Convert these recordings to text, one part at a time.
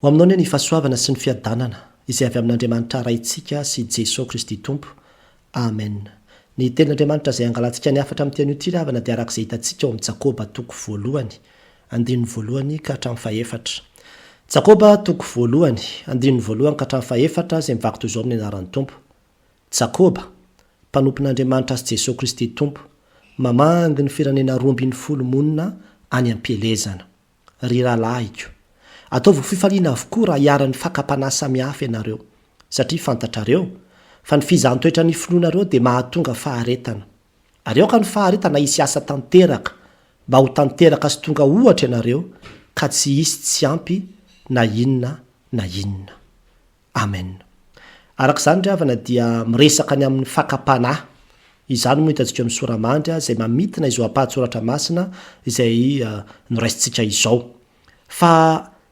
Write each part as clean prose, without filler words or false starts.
Ho aminao anie ny fahasoavana sy ny fiadanana izay avy amin'Andriamanitra Raintsika sy Jesoa Kristy Tompo. Amen. Ny Tenin'Andriamanitra izay angalantsika ny hafatra amin'ity anio ity ry havana dia araka izay hitantsika ao amin'ny Jakoba toko voalohany, andininy voalohany ka hatramin'ny fahefatra. Jakoba toko voalohany, andininy voalohany ka hatramin'ny fahefatra izay mivaky toy izao amin'ny anaran'ny Tompo. Jakoba, mpanompon'Andriamanitra sy Jesoa Kristy Tompo, mamangy ny firenena 12 monina any am-pielezana. Ry rahalahiko, ataovy ho fifaliana avokoa raha iharan'ny fakam-panahy samihafa ianareo, satria fantatrareo fa ny fizahan-toetra ny finoanareo dia mahatonga faharetana. Ary aoka ny faharetana hisy asa tanteraka, mba ho tanteraka sy tonga ohatra ianareo, ka tsy hisy tsy ampy na inona na inona. Amen. Araka izany ry havana dia miresaka ny amin'ny fakam-panahy. Izany moa hitantsika eo amin'ny sora-mandry izay mamintina izao ampahan-tsoratra masina izay noraisintsika izao. Fa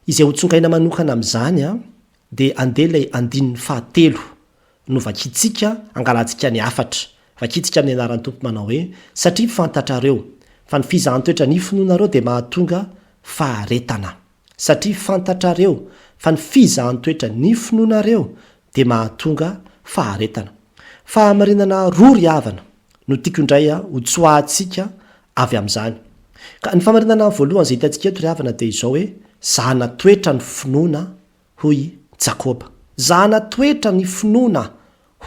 izay ho tsongaina manokana amin'izany dia andeha ilay andininy fahatelo no vakintsika angalantsika ny hafatra. Vakintsika amin'ny anaran'ny Tompo manao hoe, Satria fantatrareo fa ny fizahan-toetra ny finoanareo dia mahatonga faharetana. Satria fantatrareo fa ny fizahan-toetra ny finoanareo dia mahatonga faharetana. Fahamarinana roa ry havana no tiako indray hotsoahantsika avy amin'izany. Ka ny fahamarinana voalohany izay hitantsika eto ry havana dia izao hoe, zahana toetra ny finoana hoy Jakoba. Zahana toetra ny finoana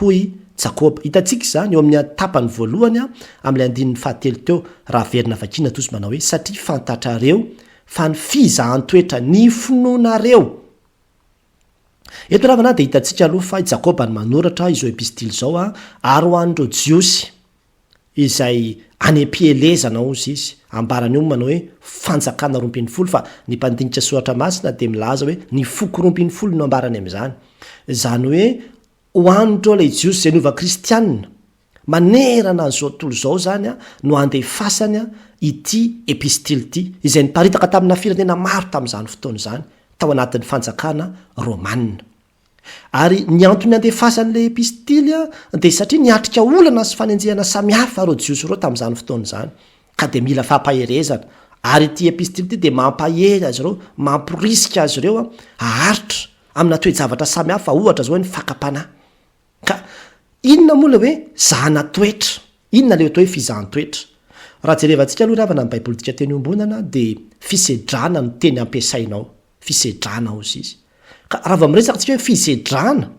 Hoy Jakoba. Hitantsika izany eo amin'ny tapany voalohany amin'ilay andininy fahatelo teo, raha averina vakiana toa izy manao hoe, Satria fantatrareo fa ny fizahan-toetra ny finoanareo. Eto ravana dia hitantsika aloha fa i Jakoba no manoratra izao epistily izao ary ho an'ireo Jiosy izay any am-pielezana hozy izy. Ambarany eo manao hoe fanjakana 12 fa ny mpandinika soratra masina dia milaza hoe ny foko 12 no ambarany amin'izany. Izany hoe Ho an'ireo ilay Jiosy izay niova kristianina, manerana an'izao tontolo izao izany no andefasany ity epistily ity, izay niparitaka tamina firenena maro tamin'izany fotoana izany, tao anatin'ny fanjakana romanina. Ary ny antony andefasany ilay epistily dia satria niatrika olana sy fanenjehana samihafa ireo Jiosy ireo tamin'izany fotoana izany, ka dia mila fampaherezana. Ary ity epistily ity dia mampahery azy ireo, mamporisika azy ireo haharitra Amina toe-javatra samy hafa, ohatra izao hoe ny fakam-panahy. Ka inona moa ilay hoe zahana toetra? Inona ilay atao hoe fizahan-toetra? Raha jerevantsika aloha ry havana ny Baiboly dika teny iombonana dia fisedrana no teny ampiasaina ao, fisedrana hozy izy. Ka raha vao miresaka tsika hoe fisedrana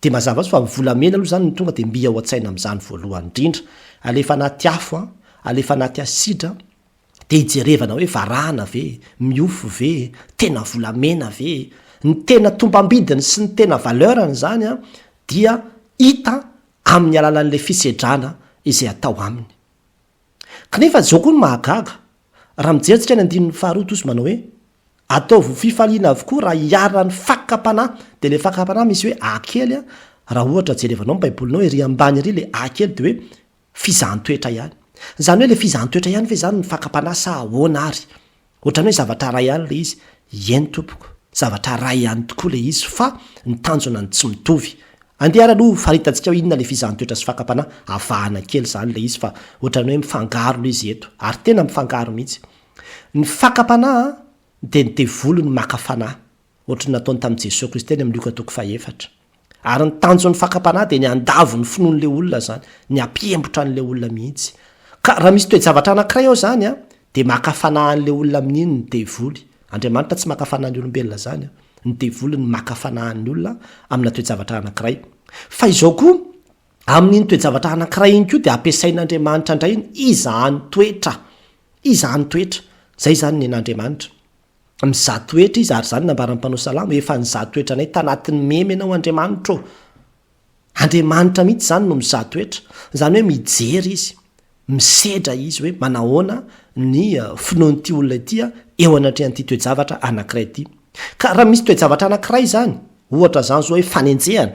dia mazava ho azy fa ny volamena aloha izany no tonga dia mby ao an-tsaina amin'izany voalohany indrindra. Alefa anaty afo an, alefa anaty asidra, dia hijerevana hoe varahana ve, miofo ve, tena volamena ve, ny tena tombambidiny sy ny tena valeur-ny izany dia hita amin'ny alalan'ilay fisedrana izay atao aminy. Kanefa izao koa no mahagaga, raha mijery tsika ny andininy faharoa toa izy manao hoe, ataovy ho fifaliana avokoa raha iharan'ny fakam-panahy, dia ilay fakam-panahy misy hoe a kely, raha ohatra jerevanao ny baibolinao ery ambany ery ilay a kely dia hoe Fizahan-toetra ihany. Izany hoe ilay fizahan-toetra ihany ve izany ny fakam-panahy sa ahoana ary? Ohatran'ny hoe zavatra iray ihany ilay izy. Eny tompoko, zavatra iray ihany tokoa ilay izy fa ny tanjona no tsy mitovy. Andeha ary aloha hofaritantsika hoe inona ilay fizahan-toetra sy fakam-panahy. Avahana kely izany ilay izy fa ohatran'ny hoe mifangaro ilay izy eto. Ary tena mifangaro mihitsy. Ny fakam-panahy dia ny devoly no maka fanahy. Ohatry ny nataony tamin'i Jesoa Kristy any amin'ny Lioka toko fahefatra. Ary ny tanjon'ny fakam-panahy dia ny handavo ny finoan'ilay olona izany, ny hampiembotra an'ilay olona mihitsy. Ka raha misy toe-javatra anankiray ao izany an, dia maka fanahy an'ilay olona amin'iny ny devoly. Andriamanitra tsy maka fanahy ny olombelona izany an. Ny devoly no maka fanahy an'ny olona amina toe-javatra anankiray. Fa izao koa, amin'iny toe-javatra anankiray iny koa dia ampiasain'Andriamanitra indray ny hizahany toetra. Hizahany toetra. Izay izany ny an'Andriamanitra. Mizaha toetra izy, ary izany nambaran'ny mpanao salamo, efa nizaha toetra anay tanatin'ny memy ianao Andriamanitra ô. Andriamanitra mihitsy izany no mizaha toetra. Izany hoe mijery izy, misedra izy hoe manahoana ny finoan'ity olona ity eo anatrehan'ity toe-javatra anankiray ity. Ka raha misy toe-javatra anankiray izany, ohatra izany izao hoe fanenjehana,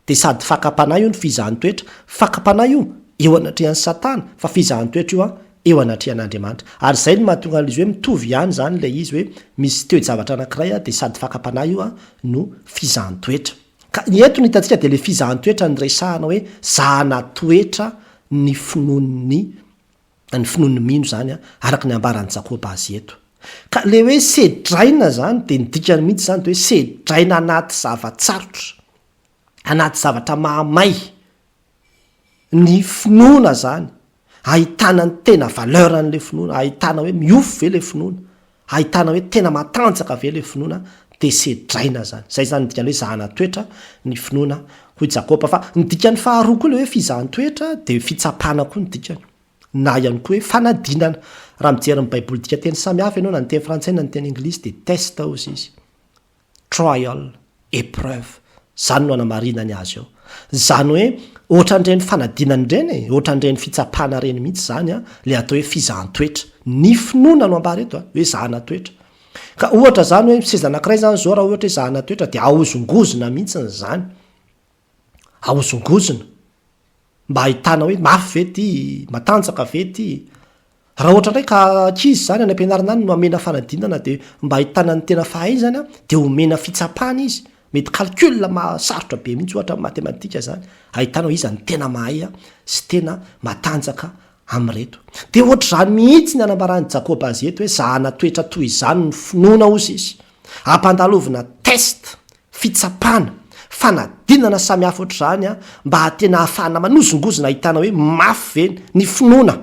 dia sady fakam-panahy io no fizahan-toetra. Fakam-panahy io eo anatrehan'i Satana, fa fizahan-toetra io eo anatrehan'Andriamanitra. Ary izay no mahatonga an'ilay izy hoe mitovy ihany izany ilay izy hoe misy toe-javatra anankiray dia sady fakam-panahy io no fizahan-toetra. Ka ny eto no hitantsika dia ilay fizahan-toetra no resahana hoe zahana toetra ny finoan'ny ny finoan'ny mino izany araka ny ambaran'i Jakoba azy eto. Ka le hoe sedraina zany dia ny dikany mihitsy zany dia hoe sedraina anaty zava-tsarotra, anaty zavatra mahamay. Ny finoana zany, ahitana ny tena valeur an'le finoana, ahitana hoe miofo ve le finoana, ahitana hoe tena matanjaka ve le finoana, dia sedraina zany. Zay zany ny dikan'ny hoe zahana toetra ny finoana hoy Jakoba. Fa ny dikany faharoa koa le hoe fizahan-toetra dia fitsapana koa ny dikany. Na ihany koa hoe fanadinana. Raha mijery ny baiboly dikanteny samihafa ianao na ny teny frantsay na ny teny anglisy dia test hozy izy. Trial, épreuve. Izany no anamarinany azy eo. Izany hoe ohatran'ireny fanadinana ireny e, ohatran'ireny fitsapana ireny mihitsy izany an, ilay atao hoe fizahan-toetra. Ny finoana no ambara eto an, hoe zahana toetra. Ka ohatra izany hoe seza anankiray izany izao raha ohatra hoe zahana toetra dia ahozongozona mihitsy izany. Ahozongozona. Mba ahitana hoe mafy ve ity, matanjaka ve ity. Raha ohatra indray ka ankizy izany any am-pianarana any no amena fanadinana dia mba ahitana ny tena fahaizany dia omena fitsapana izy. Mety calcul mahasarotra be mihitsy ohatra amin'ny matematika izany, ahitana hoe iza no tena mahay sy tena matanjaka amin'ireto. Dia ohatr'izany mihitsy ny anambaran'i Jakoba azy eto hoe zahana toetra toy izany ny finoana hozy izy. Ampandalovina test, fitsapana, fanadinana samihafa ohatr'izany mba tena ahafahana manozongozona ahitana hoe mafy ve ny finoana,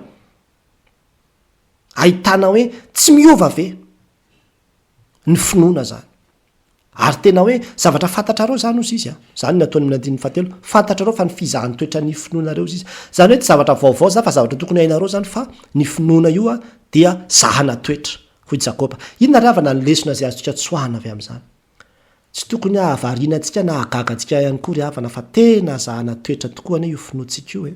ahitana hoe tsy miova ve ny finoana izany. Ary tena hoe zavatra fantatrareo izany hozy izy a. Izany no ataony amin'ny andininy fahatelo. Fantatrareo fa ny fizahan-toetra ny finoanareo hozy izy. Izany hoe tsy zavatra vaovao izany fa zavatra tokony hainareo izany fa ny finoana io dia zahana toetra. Hoy Jakoba. Inona ry havana ny lesona izay azontsika tsoahana avy amin'izany? Tsy tokony hahavariana antsika na hahagaga antsika ihany koa ry havana fa tena zahana toetra tokoa anie io finoantsika io e!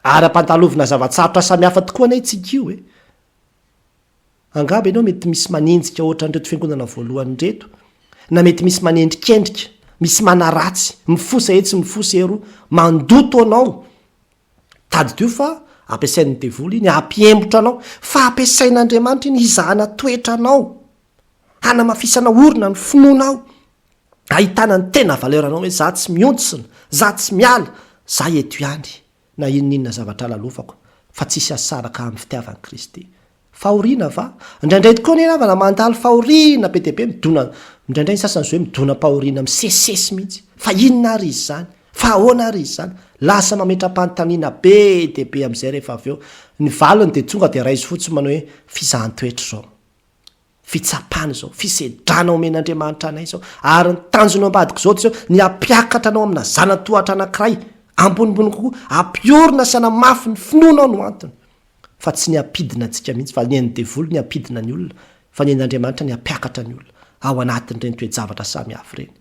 Ary ampandalovina zava-tsarotra samihafa tokoa anie isika io e! Angamba ianao mety misy manenjika ohatran'ireto fiangonana voalohany ireto, na mety misy manendrikendrika, misy manaratsy, mifosa etsy mifosa eroa, mandoto anao. Tadidio fa ampiasain'ny devoly iny hampiembotra anao, fa ampiasain'Andriamanitra iny hizahana toetra anao, hanamafisana orina ny finoanao, ahitana ny tena valeur anao hoe za tsy mihontsina, za tsy miala, za eto ihany na inon'inona zavatra lalovako fa tsisy hahasaraka ahy amin'ny fitiavan'i Kristy. Fahoriana va? Indraindray tokoa anie namana mandalo fahoriana be dia be, midona, indraindray ny sasany zao hoe midonam-pahoriana misesisesy mihitsy, fa inona ary izy izany? Fa ahoana ary izy izany? Lasa mametra-panontaniana be dia be amin'izay rehefa avy eo. Ny valiny dia tonga dia raiso fotsiny manao hoe fizahan-toetra izao. Fitsapana izao, fisedrana omen'Andriamanitra anay izao, ary ny tanjona ambadik'izao dia izao, ny hampiakatra anao amina zana-tohatra anankiray ambonimbony kokoa, hampiorina sy hanamafy ny finoanao no antony, fa tsy ny hampidina antsika mihitsy, fa ny an'ny devoly ny hampidina ny olona, fa ny an'Andriamanitra ny hampiakatra ny olona ao anatin'ireny toe-javatra samihafa ireny.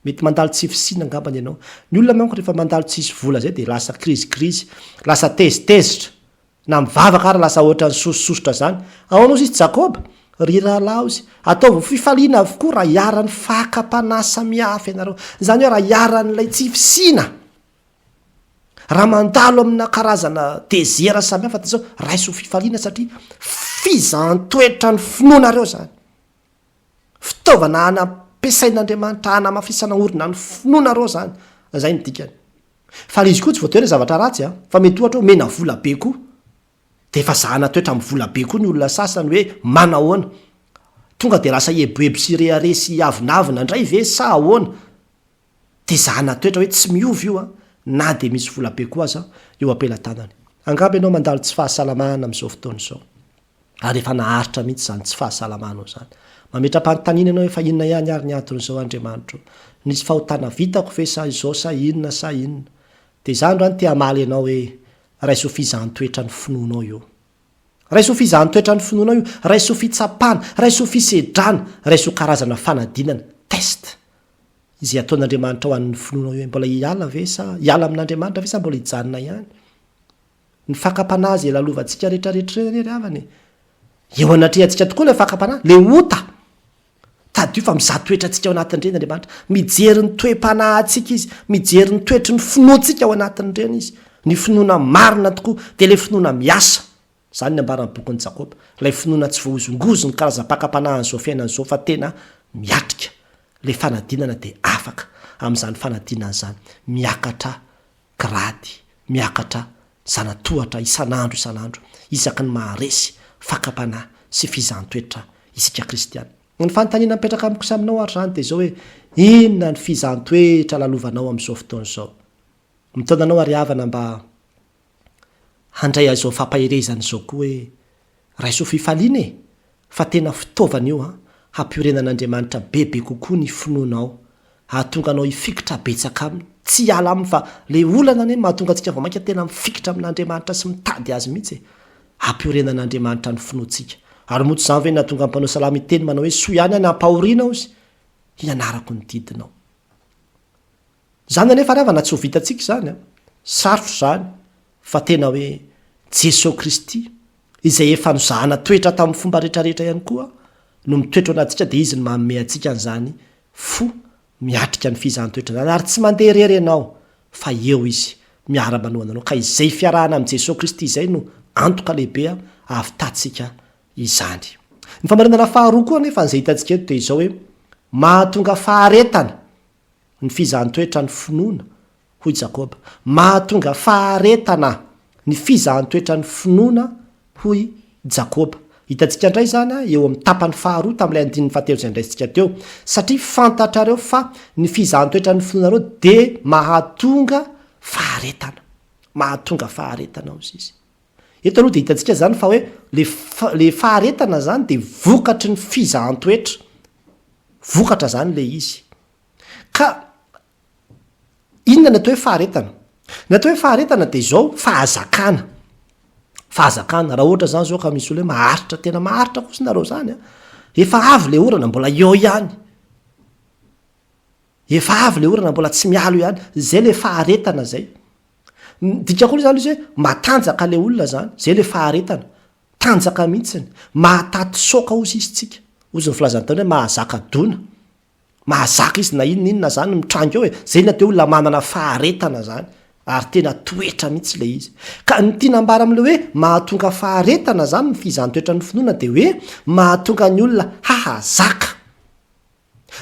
Mety mandalo tsy fisiana angambany ianao. Ny olona manko rehefa mandalo tsisy vola izay dia lasa krizy krizy, lasa tezitezitra, Na mivavaka ary lasa ohatran'ny sosososotra zany. Ahoana ozy izy Jakoba? Ry rahalahy ozy, ataovy ho fifaliana avokoa raha iharan'ny fakam-panahy samihafa ianareo. Izany hoe raha iharan'ilay tsy fisiana, raha mandalo amina karazana désert samihafa dia izao, raiso ho fifaliana satria fizahan-toetra ny finoanareo izany. Fitaovana anampiasain'Andriamanitra hanamafisana orina ny finoanareo izany. Izay no dikany. Fa le izy koa tsy voatery hoe zavatra ratsy an! Fa mety ohatra hoe omena vola be koa, de efa zahana toetra amin'ny vola be koa ny olona sasany hoe manahoana? Tonga de lasa hieboebo sy hirehareha sy hiavonavona indray ve sa ahoana? De zahana toetra hoe tsy miova io an, na de misy vola be koa aza eo am-pelatanany. Angamba ianao mandalo tsy fahasalamana amin'izao fotoana izao. Ary efa naharitra mihitsy izany tsy fahasalamanao izany. Mametra-panontaniana ianao hoe fa inona ihany ary ny anton'izao Andriamanitro? Nisy fahotana vitako ve sa izao sa inona sa inona? Dia izaho androany te hamaly anao hoe raiso ho fizahan-toetra ny finoanao io. Raiso ho fizahan-toetra ny finoanao io, raiso ho fitsapana, raiso ho fisedrana, raiso ho karazana fanadinana, test, izay ataon'Andriamanitra ho an'ny finoanao io hoe mbola hiala ve sa hiala amin'Andriamanitra ve sa mbola hijanona ihany? Ny fakam-panahy izay lalovantsika rehetrarehetra ireny anie ry havana e! Eo anatrehantsika tokoa ilay fakam-panahy, ilay ota. Tadidio fa mizaha toetra antsika ao anatin'ireny Andriamanitra. Mijery ny toe-panahintsika Izy, mijery ny toetry ny finoantsika ao anatin'ireny Izy. Ny finoana marina tokoa dia ilay finoana miasa. Izany ny ambaran'ny bokin'i Jakoba. Ilay finoana tsy voahozongozon'ny karazam-pakam-panahin'izao fiainana izao fa tena miatrika ilay fanadinana dia afaka amin'izany fanadinana izany. Miakatra grady miakatra zana-tohatra isan'andro isan'andro isaky ny maharesy fakam-panahy sy fizahan-toetra. isika kristiana. Ny fanontaniana mipetraka amiko sy aminao ary izany dia izao hoe, inona ny fizahan-toetra lalovanao amin'izao fotoana izao? Mitaona anao ary havana mba handray izao fampaherezana izao koa hoe, raiso fifaliana e! Fa tena fitaovana io an, hampiorenan'Andriamanitra bebe kokoa ny finoanao, hahatonga anao hifikitra betsaka aminy, tsy hiala aminy fa le olana anie mahatonga antsika vao mainka tena mifikitra amin'Andriamanitra sy mitady azy mihitsy e! Hampiorenan'Andriamanitra ny finoantsika. Ary moa tsy izany ve no nahatonga ny mpanao salamo hiteny manao hoe soa ihany aho nampahoriana ozy, hianarako ny didinao. Izany anefa ry havana tsy ho vitantsika izany an! Sarotra izany fa tena hoe Jesoa Kristy izay efa nozahana toetra tamin'ny fomba rehetrarehetra ihany koa no mitoetra ao anatintsika dia Izy no manome antsika an'izany fo miatrika ny fizahan-toetra izany ary tsy mandeha irery ianao fa eo Izy miara-manohana anao ka izay fiarahana amin'i Jesoa Kristy izay no antoka lehibe ahavitantsika izany. Ny famarinana faharoa koa anefa izay hitantsika eto dia izao hoe mahatonga faharetana Ny fizahan-toetra ny finoana, hoy Jakoba. Mahatonga faharetana ny fizahan-toetra ny finoana, hoy Jakoba. Hitantsika indray izany eo amin'ny tapany faharoa tamin'ilay andininy fahatelo izay ndraisintsika teo. Satria fantatrareo fa ny fizahan-toetra ny finoanareo dia mahatonga faharetana. Mahatonga faharetana, hoy izy. Eto aloha dia hitantsika izany fa hoe le le faharetana izany dia vokatry ny fizahan-toetra. Vokatra izany ilay izy. Ka inona ny atao hoe faharetana? Ny atao hoe faharetana dia izao, fahazakana. Fahazakana, raha ohatra izany izao ka misy olona hoe maharitra, tena maharitra kosa nareo izany an. Efa avy ilay orana, mbola eo ihany. Efa avy ilay orana, mbola tsy miala eo ihany. Izay ilay faharetana izay. Ny dika koa izany izy hoe matanjaka ilay olona izany, izay ilay faharetana. Tanjaka mihitsiny. Mahataty soka hozy izy tsika. Hozy ny filazan'ny teny hoe mahazaka dona. Mahazaka izy na inona inona zany mitranga eo e! Zay ny atao hoe olona manana faharetana zany, ary tena toetra mihitsy ilay izy. Ka ny tiana ambara amin'ilay hoe mahatonga faharetana zany ny fizahan-toetran'ny finoana dia hoe mahatonga ny olona hahazaka,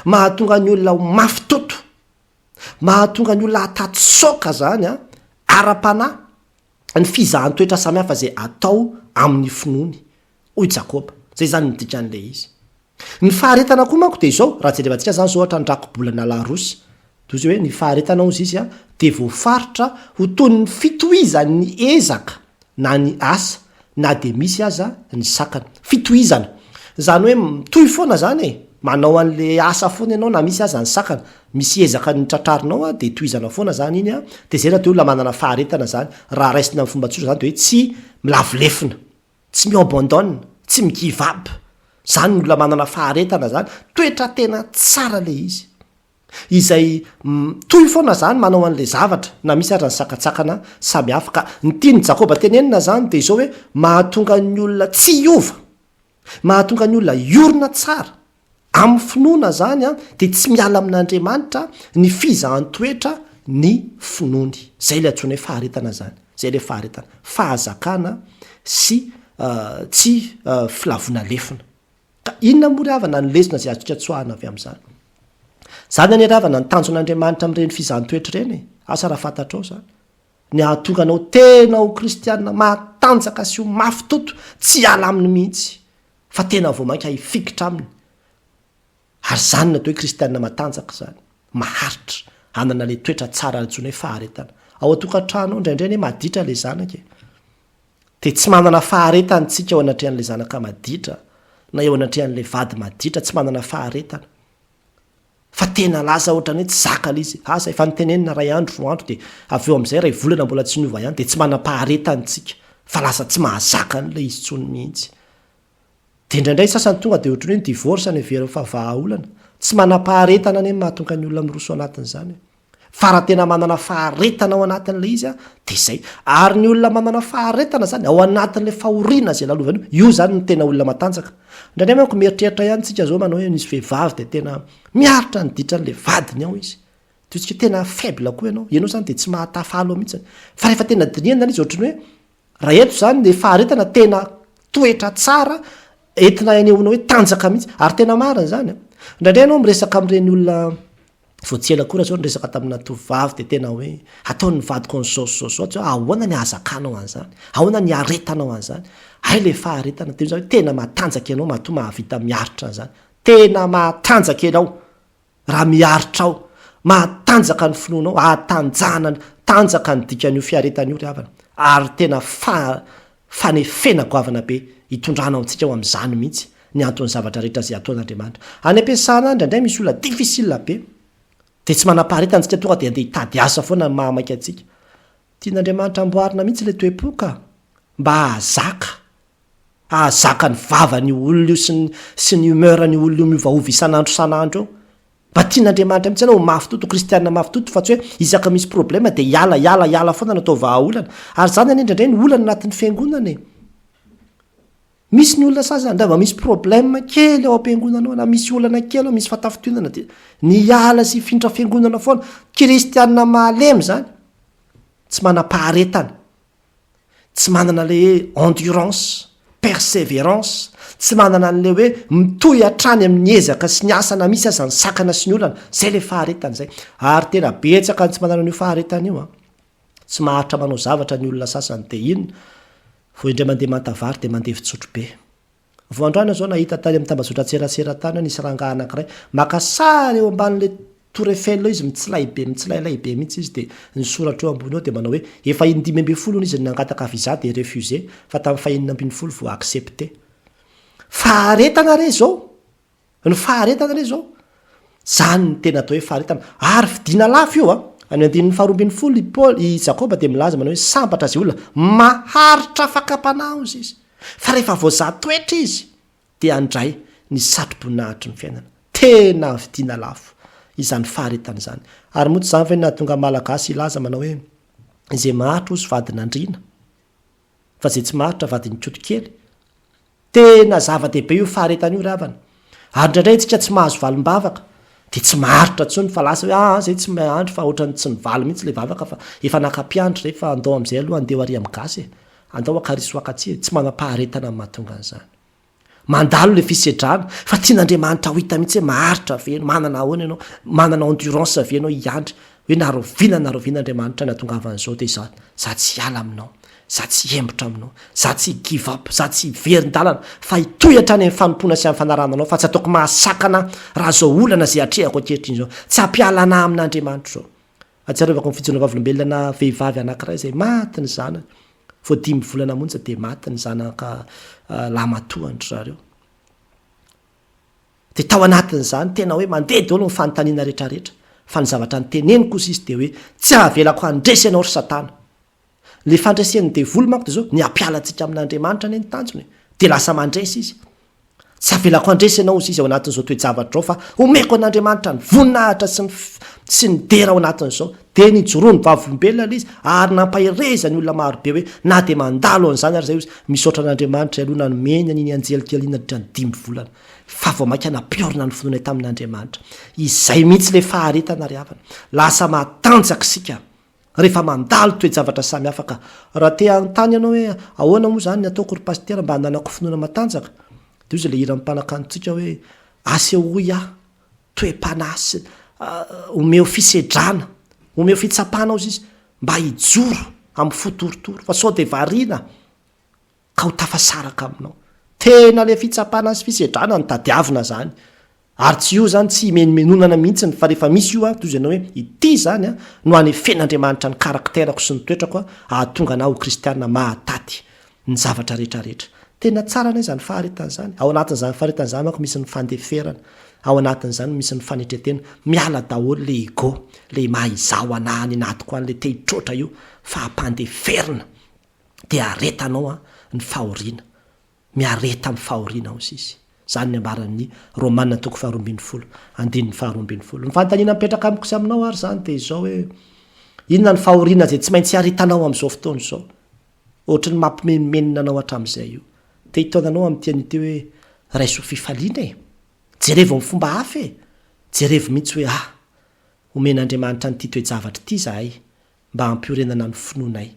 mahatonga ny olona ho mafy toto, mahatonga ny olona hataty soka zany an, ara-panahy, ny fizahan-toetra samihafa izay atao amin'ny finoany, hoy Jakoba. Izay izany ny dikan'ilay izy. Ny faharetana koa manko dia izao, raha jerevantsika izany izao ohatra ny rakibolana Larousse, toy izay hoe ny faharetana hozy izy dia voafaritra ho toy ny fitohizan'ny ezaka na ny asa na dia misy aza ny sakana. Fitohizana. Izany hoe mitohy foana izany e! Manao an'ilay asa foana ianao na misy aza ny sakana. Misy ezaka notratrarinao dia tohizana foana izany iny dia izay raha toa olona manana faharetana izany. Raha raisina amin'ny fomba tsotra izany dia hoe tsy milavo lefona. Tsy mi-abandonne, tsy mi-give up. Izany ny olona manana faharetana izany. Toetra tena tsara ilay izy. Izay mitohy foana izany manao an'ilay zavatra na misy aza ny sakantsakana samihafa. Ka ny tian'i Jakoba tenenina izany dia izao hoe mahatonga ny olona tsy hiova, mahatonga ny olona hiorina tsara amin'ny finoana izany dia tsy miala amin'Andriamanitra ny fizahan-toetra ny finoany. Izay ilay antsoina hoe faharetana izany. Izay ilay faharetana. Fahazakana sy tsy filavoana lefona. Ka inona moa ry havana ny lesona izay azontsika tsoahina avy amin'izany? Izany anie ry havana ny tanjon'Andriamanitra amin'ireny fizahan-toetra ireny e! Asa raha fantatrao izany. Ny hahatonga anao tena ho kristiana matanjaka sy ho mafy toto, tsy hiala aminy mihitsy, fa tena vao mainka hifikitra aminy. Ary izany no atao hoe kristiana matanjaka izany, maharitra, hanana ilay toetra tsara antsoina hoe faharetana. Ao an-tokantrano ao indraindray anie maditra ilay zanaka e! Dia tsy manana faharetana isika eo anatrehan'ilay zanaka maditra, na eo anatrehan'ilay vady maditra, tsy manana faharetana. Fa tena lasa ohatran'ny hoe tsy zaka ilay izy. Asa, efa notenenina iray andro, roa andro, dia avy eo amin'izay iray volana mbola tsy niova ihany, dia tsy manam-paharetana isika, fa lasa tsy mahazaka an'ilay izy intsony mihitsy. Dia indraindray ny sasany tonga dia ohatran'ny hoe ny divorce no heveriny fa vahaolana. Tsy manam-paharetana anie no mahatonga ny olona miroso anatin'izany e. Fa raha tena manana faharetana ao anatin'ilay izy dia izay. Ary ny olona manana faharetana izany ao anatin'ilay fahoriana izay lalovany io, io izany no tena olona matanjaka. Indraindray manko mieritreritra ihany tsika izao manao hoe nisy vehivavy dia tena miaritra ny ditran'ilay vadiny ao izy. Dia hoy tsika tena faible koa ianao, ianao izany dia tsy mahatafalo mihitsy. Fa rehefa tena dinihana ilay izy ohatran'ny hoe raha eto izany ilay faharetana tena toetra tsara entina hanehoana hoe tanjaka mihitsy. Ary tena marina izany an. Indraindray ianao miresaka amin'ireny olona. Vao tsy ela akory aho zao niresaka tamina tovovavy dia tena hoe ataon'ny vadiko an'izao sy izao sy izao, tsy hoe ahoana ny ahazakanao an'izany, ahoana ny hiaretanao an'izany, hay ilay faharetana, dia hoy za hoe tena matanjaka ianao matoa mahavita miaritra an'izany, tena matanjaka ianao raha miaritra ao, mahatanjaka ny finoanao, ahatanjahana, tanjaka ny dikan'io fiaretana io ry havana, ary tena fa, fanefena goavana be hitondranao antsika ho amin'izany mihitsy ny anton'ny zavatra rehetra izay ataon'Andriamanitra. Any am-piasana any indraindray misy olona difficile be, dia tsy manam-paharetana isika tonga dia andeha hitady asa foana ny mahamaika antsika. Tian'Andriamanitra amboarina mihitsy ilay toe-po ka, mba hahazaka, hahazaka ny vavan'io olona io sy ny sy ny humeur-n'io olona io miovaova isan'andro isan'andro eo. Mba tian'Andriamanitra mihitsy ianao ho mafy toto, kristiana mafy toto fa tsy hoe isaka misy problème dia hiala hiala hiala foana no atao vahaolana. Ary izany anie indraindray ny olana anatin'ny fiangonana e. Misy ny olona sasany raha vao misy problème kely ao am-piangonana ao na misy olana kely ao, misy fahatafintohinana dia ny hiala sy hifindra fiangonana foana. Kristiana malemy izany, tsy manam-paharetana. Tsy manana ilay hoe endurance, perseverance, tsy manana an'ilay hoe mitohy hatrany amin'ny ezaka sy ny asa na misy aza ny sakana sy ny olana, izay ilay faharetana izay. Ary tena betsaka ny tsy manana an'io faharetana io an. Tsy maharitra manao zavatra ny olona sasany dia inona? Vao indray mandeha manta vary dia mandevin-tsotro be. Vao androany aho izao nahita tany amin'ny tambazotran-tserasera tany hoe nisy rangahy anankiray maka sary eo ambanin'ilay tour Eiffel eo izy mitsilay be mitsilailay be mihitsy izy dia ny soratra eo ambony eo dia manao hoe efa in-dimy ambin'ny folo hono izy no nangataka visa dia refusé fa tamin'ny fahenina ambin'ny folo vao accepté. Faharetana re izao! Ny faharetana re izao! Izany no tena atao hoe faharetana. Ary vidiana lafo io an! Any andininy faharoa ambin'ny folo i Paoly, i Jakoba dia milaza manao hoe sambatra izay olona maharitra fakam-panahy hozy izy. Fa rehefa voazaha toetra izy dia handray ny satroboninahitry ny fiainana. Tena vidiana lafo izany faharetana izany. Ary moa tsy izany ve no nahatonga ny Malagasy hilaza manao hoe izay maharitra hozy vadin'andriana fa izay tsy maharitra vadin'ny kotokely. Tena zava-dehibe io faharetana io ry havana. Ary indraindray isika tsy mahazo valim-bavaka dia tsy maharitra intsony fa lasa hoe aa zay tsy mahandry fa ohatran'ny tsy nivaly mihitsy ilay vavaka fa efa naka mpiandry zay fa andao amin'izay aloha andeha ho ary amin'ny gasy e. Andao haka ary sy haka tsia e. Tsy manam-paharetana ny mahatonga an'izany. Mandalo ilay fisedrana fa tian'Andriamanitra ho hita mihitsy hoe maharitra ve ianao, manana ahoana ianao, manana endurance ve ianao hiandry hoe na rahoviana na rahoviana Andriamanitra ny hahatongavan'izao dia izaho za tsy hiala aminao. Za tsy hiembotra aminao, za tsy hi give up, za tsy hiverin-dalana fa hitohy hatrany amin'ny fanompoana sy amin'ny fanarahana anao fa tsy ataoko mahasakana ahy raha izao olana izay atrehako ankehitriny izao. Tsy hampiala anah amin'Andriamanitra izao. Ahatsiarovako ny fijoroana vavolombelona ana vehivavy anankiray izay maty ny zanany. Vao dimy volana monja dia maty ny zanaka lahimatoan-dry zareo. Dia tao anatin'izany tena hoe mandeha daholo ny fanontaniana rehetrarehetra fa ny zavatra noteneniko hozy izy dia hoe tsy havelako handresy anao ry satana. Ilay fandresen'ny devoly manko dia izao, ny hampiala antsika amin'Andriamanitra anie ny tanjony e. Dia lasa mandresy izy. Tsy avelako handresy ianao hozy izy ao anatin'izao toe-javatra izao fa omeko an'Andriamanitra ny voninahitra sy ny sy ny dera ao anatin'izao. Dia nijoroany vavolombelona ilay izy ary nampaherezany olona marobe hoe na dia mandalo an'izany ary izay hozy, misaotra an'Andriamanitra aloha nanomeny an'iny anjely kely iny nandritra ny dimy volana fa vao mainka nampiorina ny finoanay tamin'Andriamanitra. Izay mihitsy ilay faharetana ry havana. Lasa matanjaka isika Rehefa mandalo toe-javatra samy hafa ka. Raha te hanontany ianao hoe ahoana moa izany ny ataoko ry pasitera mba hananako finoana matanjaka? Dia hoy ilay hiran'ny mpanakantontsika hoe asehoy ahy toe-panahy sy omeo fisedrana, omeo fitsapana hozy izy mba hijoro amin'ny fo torotoro fa sao dia variana ka ho tafasaraka aminao. Tena le fitsapana sy fisedrana no tadiavina zany. Ary tsy io zany tsy himenomenonana mihitsiny fa rehefa misy io an, toy izay hoe ity zany an no hanefen'Andriamanitra ny caractère-ko sy ny toetrako an, hahatonga anah ho kristiana mahataty ny zavatra rehetra rehetra. Tena tsara anie izany faharetana izany. Ao anatin'izany faharetana izany manko misy ny fandeferana, ao anatin'izany misy ny fanetren-tena. Miala daholo le ego, le maha izaho anah any anatiko any, le te hitroatra io fa ampandeferina. dia aretanao an ny fahoriana, miareta amin'ny fahoriana hozy izy. Izany ny ambaran'ny Romana toko faharoa ambin'ny folo, andininy faharoa ambin'ny folo. Ny fanontaniana mipetraka amiko sy aminao ary izany dia izao hoe, inona ny fahoriana izay tsy maintsy aretanao amin'izao fotoana izao? Ohatry ny mampimenomenona anao hatramin'izay io. Te hitaona anao amin'ity anio ity hoe, raiso fifaliana e! Jerevo amin'ny fomba hafa e! Jerevo mihitsy hoe, ah! Omen'Andriamanitra an'ity toe-javatra ity izahay, mba hampiorenana ny finoanay,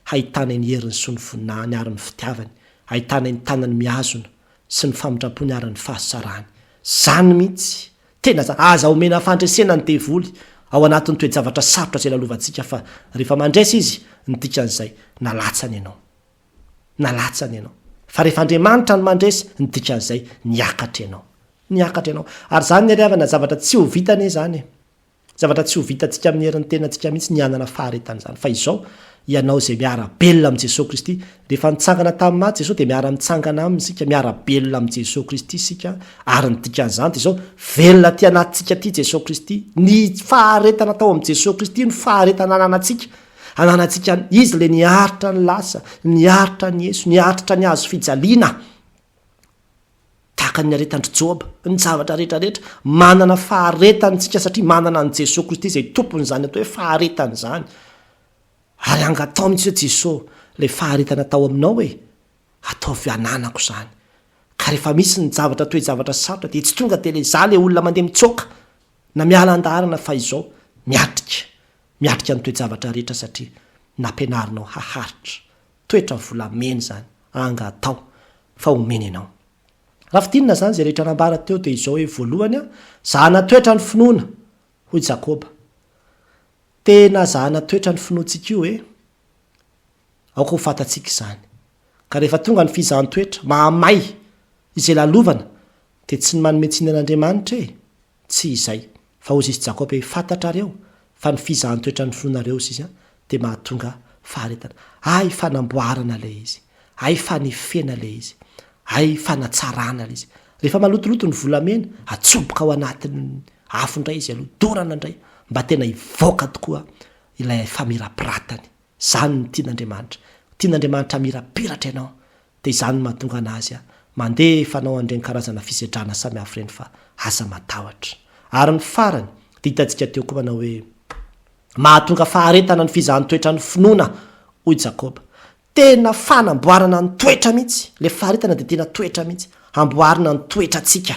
hahitanay ny heriny sy ny voninahiny ary ny fitiavany, hahitanay ny tanany mihazona sy ny famindram-pony ary ny fahasarahany. Izany mihitsy! Tena za, aza omena fandresena ny devoly ao anatin'ny toe-javatra sarotra izay lalovantsika fa rehefa mandresy izy, ny dikan'izay, nalatsany ianao. Nalatsany ianao. Fa rehefa Andriamanitra no mandresy, ny dikan'izay, niakatra ianao. Niakatra ianao. Ary izany ry havana, zavatra tsy ho vita anie izany e. Zavatra tsy ho vitantsika amin'ny herin'ny tenantsika mihitsy ny hanana faharetana izany. Fa izao, ianao izay miara-belona amin'i Jesoa Kristy, rehefa nitsangana tamin'ny maty Jesoa dia miara-mitsangana Aminy isika, miara-belona amin'i Jesoa Kristy isika, ary ny dikan'izany dia izao, velona aty anatintsika aty Jesoa Kristy. Ny faharetana tao amin'i Jesoa Kristy no faharetana ananantsika. Ananantsika, Izy ilay niaritra ny lasa, niaritra ny eso, niaritra ny hazo fijaliana. Tahaka ny niaretan-dry Joba, ny zavatra rehetra rehetra, manana faharetana isika satria manana an'i Jesoa Kristy izay tompon'izany atao hoe faharetana izany. Ary angatao mihitsy hoe Jesoa, ilay faharetana tao aminao e, ataovy ananako izany. Ka rehefa misy ny zavatra toe-javatra sarotra dia tsy tonga dia ilay izaho ilay olona mandeha mitsoaka na miala an-daharana fa izao miatrika, miatrika ny toe-javatra rehetra satria nampianarinao haharitra. Toetra volamena izany, angatao fa homena ianao. Raha fintinina izany izay rehetra nambara teo dia izao hoe voalohany a, zahana toetra ny finoana, hoy Jakoba. Tena zahana toetra ny finoantsika io e! Aoka ho fantatsika izany. Ka rehefa tonga ny fizahan-toetra, mahamay izay lalovana, dia tsy ny manome tsiny an'Andriamanitra e! Tsy izay. Fa hozy izy Jakoba hoe, Fantatrareo fa ny fizahan-toetran'ny finoanareo, hozy izy, dia mahatonga faharetana. Hay fanamboarana ilay izy. Hay fanefena ilay izy. Hay fanatsarana ilay izy. Rehefa malotoloto ny volamena, atsoboka ao anatin'ny afo indray izy aloha, dorana indray, mba tena hivoaka tokoa ilay famirapiratany. Izany no tian'Andriamanitra. Tian'Andriamanitra hamirapiratra ianao. Dia izany no mahatonga anazy mandefa anao an'ireny karazana fisedrana samihafa ireny fa aza matahotra. Ary ny farany dia hitantsika teo koa manao hoe, Mahatonga faharetana ny fizahan-toetra ny finoana, hoy Jakoba. Tena fanamboarana ny toetra mihitsy, ilay faharetana dia tena toetra mihitsy, amboarina ny toetrantsika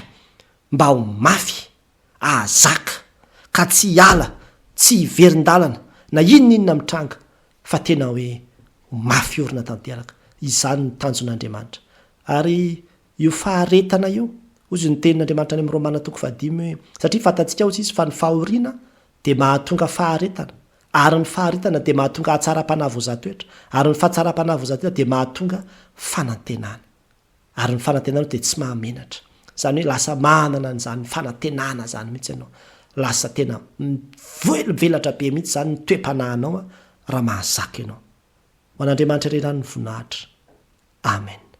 mba ho mafy, ahazaka, ka tsy hiala, tsy hiverin-dalana na inona inona mitranga fa tena hoe ho mafy orina tanteraka. Izany no tanjon'Andriamanitra. Ary io faharetana io, hozy ny tenin'Andriamanitra any amin'ny Romana toko fahadimy hoe, satria fantatsika hozy izy fa ny fahoriana dia mahatonga faharetana, ary ny faharetana dia mahatonga hatsaram-panahy voazaha-toetra, ary ny fahatsaram-panahy voazaha-toetra dia mahatonga fanantenana. Ary ny fanantenana dia tsy mahamenatra. Izany hoe lasa manana an'izany fanantenana izany mihitsy ianao. Lasa tena mivelatra be mihitsy izany ny toe-panahinao raha mahazaka ianao. Ho an'Andriamanitra irery ihany ny voninahitra. Amen.